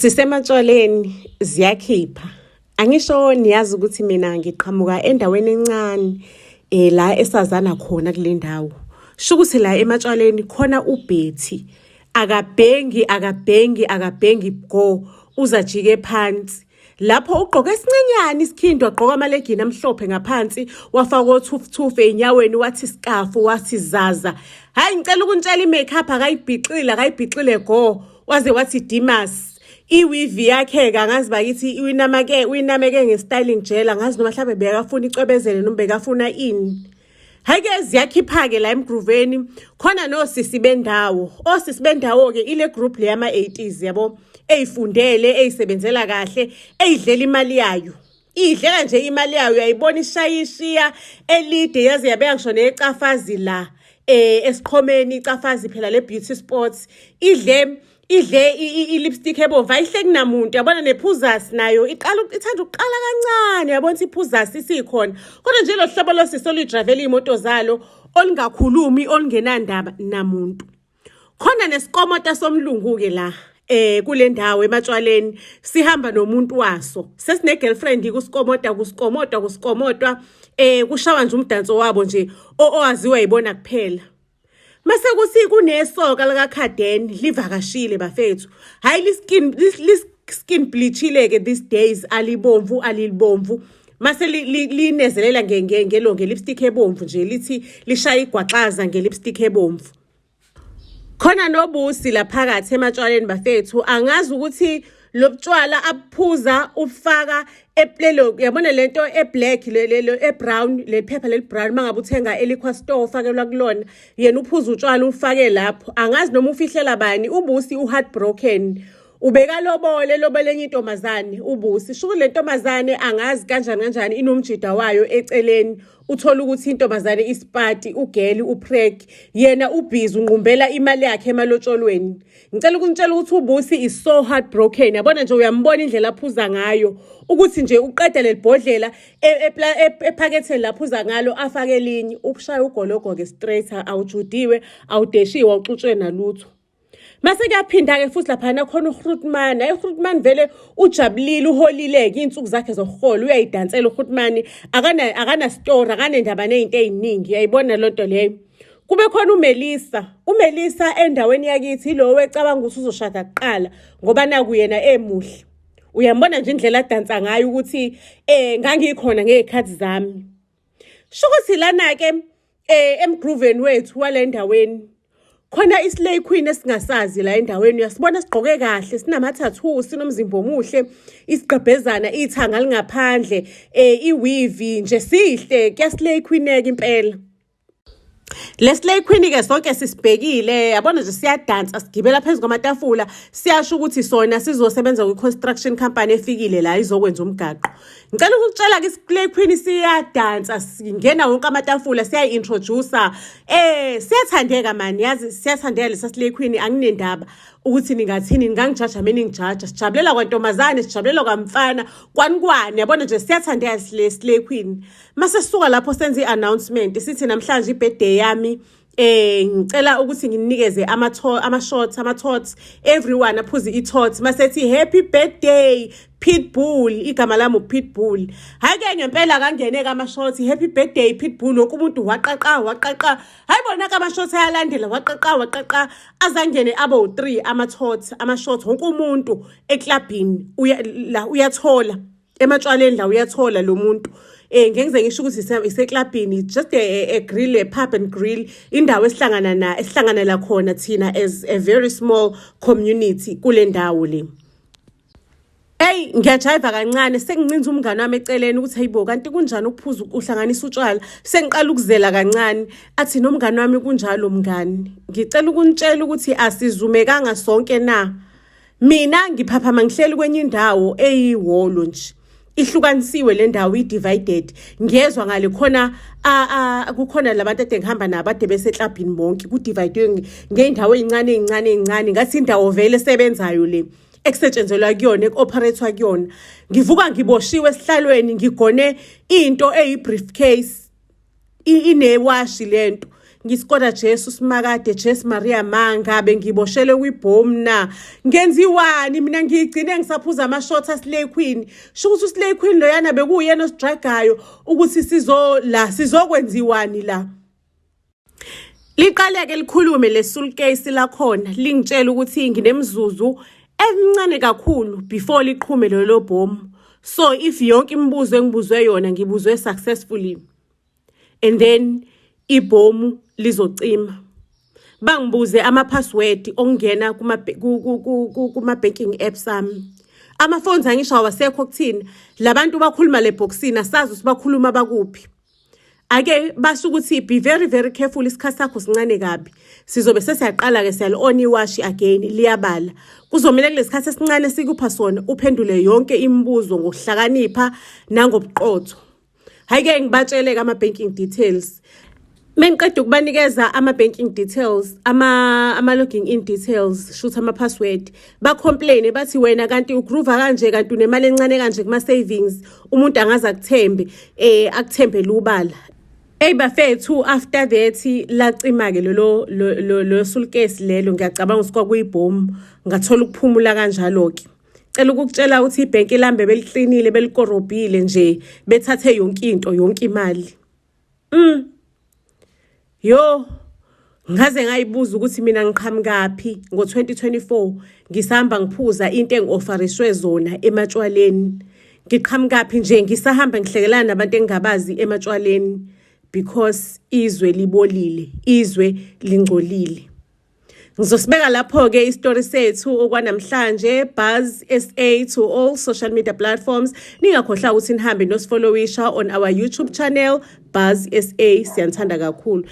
Sisematshwaleni ziyakhipha. Angisho niyazi ukuthi mina ngiqhamuka endaweni encane la esazana khona kule ndawo. Shukuthi la ematshwaleni khona uBetty. Akabhengi akabhengi akabhengi go uzajike phansi. Lapho ugqoke esincenyane isikhindi wagqoka amalegini amhlophe ngaphansi wafaka othufuthufu ey'nyaweni wathi sikafu wathi zaza. Hhayi ngicela ukuntshela i-makeup akayibhixile akayibhixile go waze wathi Dimas. I-weave yakhe-ke angazi bakithi uyinamake uyinameke nge-styling gel angazi noma mhlawumbe bekafuna icwebezele noma bekafuna ini. Hhayi-ke ziyakhipha-ke la emgruveni khona nosisi bendawo. Osisi bendawo-ke ile group le yama-80s yabo eyifundele eyisebenzela kahle eyidlela imali yayo. Idlela nje imali yayo uyayibona ishayishiya elide yaze yabeka ngisho necafazi la esiqhomeni icafazi phela le beauty spots idle idle i-lipstick ebomvu ayihle kunamuntu yabona nephuzasi nayo iqala ithanda ukuqala kancane yabona ukuthi iphuzasi isikhona kodwa nje lo hlobo losisi oluyidrayivela iy'moto zalo olungakhulumi olungenandaba namuntu khona nesikomota somlungu-ke la kule ndawo ematshwaleni sihamba nomuntu waso sesine girlfriend kusikomota kusikomotwa kusikomotwa kushawa nje umdanso wabo nje owaziwa yibona kuphela. Mase kuthi kunesoka likaKhaden livakashile bafethu. Hayi li-skin li-skin bleachile ke these days alibomvu alilibomvu. Mase linezelela ngelo nge-lipstick ebomvu nje lithi lishaya igwaxaza nge-lipstick ebomvu. Khona nobusi la phakathi ematshwaleni bafethu angazi ukuthi lobutshwala abuphuza ufaka eplelo yabona lento eblack lelo ebrown lephepha leli brown mangabe uthenga eliquor store ufakelwa kulona yena uphuza utshwala ufake lapho angazi noma ufihlela bani ubusi u-heartbroken ubekalobole lobole enye intombazane ubusi shuku le ntombazane angazi kanjani kanjani inomjida wayo eceleni uthola ukuthi intombazane isipati ugeli upreg yena ubhizi unqumbela imali yakhe emalotsholweni. Ngicela ukunitshela ukuthi uBusi is so heartbroken. Yabona nje uyambona indlela aphuza ngayo ukuthi nje uqeda leli bhodlela ephaketheni laphuza ngalo afake elinye ubushaya ugologo ke straight awujudiwe awudeshiwe awuxutshwe nalutho. Mase kuyaphinda-ke futhi laphana khona uGrootman. Hayi uGrootman vele ujabulile uholile-ke iy'nsuku zakhe zokuhola uyayidansela uGrootman akana-story akanendaba ney'nto ey'ningi uyayibona loo nto leyo. Kube khona uMelissa. UMelissa endaweni yakithi ilo wecabanga ukuthi uzoshada kuqala ngoba naku yena emuhle. Uyambona nje indlela adansa ngayo ukuthi ngangikhona ngey'khathi zami. Sho ukuthi lana-ke emgrooveni wethu wale ndaweni khona islay queen esingasazi la endaweni uyasibona sigqoke kahle sinama-tattoo sinomzimba omuhle isigqebhezana ithanga lingaphandle iweave nje sihle kuyaslay queen-eke impela. Le slay queen-ke sonke sisibhekile yabona nje siyadansa sigibela phezu kwamatafula siyasho ukuthi sona sizosebenza kwi-construction company efikile la izokwenza umgaqo. Ngicela ukukutshela-ke islay queen siyadansa singena wonke amatafula siyayi-introducer siyathandeka mani yazi siyathandeka lesa slay queen anginendaba ukuthi ningathini ningangijaja mina ningijaja sijabulela kwantombazane sijabulela kwamfana kwani kwani yabona nje siyathandeka le slay queen. Mase sisuka lapho senza i-announcement sithi namhlanje i-birthday yami ngicela ukuthi nginikeze ama-shots ama-tots everyone aphuze i-tots masethi happy birthday Pitbull igama lami uPitbull. Hayi-ke ngempela kangene-ke ama-shots happy birthday Pitbull wonke umuntu waqaqa waqaqa. Hayi bona-ke ama-shots ayalandela waqaqa waqaqa azangene abo 3 ama-tots ama-shots wonke umuntu eklabhini la uyathola. Ematshwaleni la uyathola lo muntu ngeke ngize ngisho ukuthi iseklabhini just a grill a pub and grill indawo esihlangana na esihlanganela khona thina as a very small community kule ndawo le. Eyi ngiyajayiva kancane sengincinza umngane wami eceleni ukuthi hayibo kanti kunjani ukuphuza uhlanganisa utshwala sengiqala ukuzela kancane athi nomngane wami kunjalo mngani ngicela ukunitshela ukuthi asizumekanga sonke na. Mina ngiphaphama ngihleli kwenye indawo eyiwolo nje ihlukanisiwe le ndawo i-divided ngiyezwa ngale khona kukhona labantu ade ngihamba nabo ade beseklabhini bonke ku-dividwe ngey'ndawo ey'ncane ey'ncane ey'ncane ngathi indawo vele esebenzayo le ekusetshenzelwa kuyona eku-operate-wa kuyona. Ngivuka ngiboshiwe esihlalweni ngigone into eyi-briefcase inewashi lento. Ngithi kodwa Jesu simakade, Jesu Maria, mangabe ngiboshelwe kwibhomu na? Ngenziwani mina? Ngiyigcine ngisaphuza ama-shots aSlay Queen. Sho ukuthi uSlay Queen loyana bekuwuyena osidragayo ukuthi sizo la sizokwenziwani la. Liqaleke likhulume le suitcase lakhona, lingitshela ukuthi nginemzuzu emincane kakhulu before liqhume lelo bhomu. So if yonke imibuzo engibuzwe yona ngibuzwe successfully, and then ibhomu lizocima. Bangibuze ama-password okungena kuma-banking apps ami. Ama-phones angisho awasekho kuthina. Labantu bakhuluma le boxini, asazi ukuthi bakhuluma bakuphi. Ake basho ukuthi be very very careful, isikhathi sakho sincane kabi. Sizobe sesiyaqala-ke siyali-on iwashi again, liyabala. Kuzomele kulesi sikhathi esincane sikupha sona uphendule yonke imibuzo ngokuhlakanipha nangobuqotho. Hhayi-ke, ngibatshele-ke ama-banking details. Mengiqeda ukubanikeza ama-banking details, ama-logging in details, shuthi ama-password, ba-complain bathi, "Wena kanti ugroova kanje, kanti unemali encane kanje kuma-savings, umuntu angaze akuthembe, akuthembe lubala?" Eyi bafethu, after that lacima-ke lolo lo suitcase lelo. Ngiyacabanga ukuthi kwakuyibhomu. Ngathola ukuphumula kanjalo-ke. Cela ukukutshela ukuthi ibhenki lami bebeliklinile, belikorobhile nje, bethathe yonke into, yonke imali. Yo, ngaze ngayibuza ukuthi mina ngiqhamukaphi ngo-2024, ngisahamba ngiphuza into engi-offeriswe zona ematshwaleni. Ngiqhamukaphi nje ngisahamba ngihlekelana nabantu engingabazi ematshwaleni, because izwe libolile, izwe lingcolile. Ngizosibeka lapho-ke isitori sethu okwanamhlanje. Buzz SA to all social media platforms. Ningakhohlwa ukuthi nihambe nosifollowisha on our YouTube channel, Buzz SA. Siyanithanda kakhulu.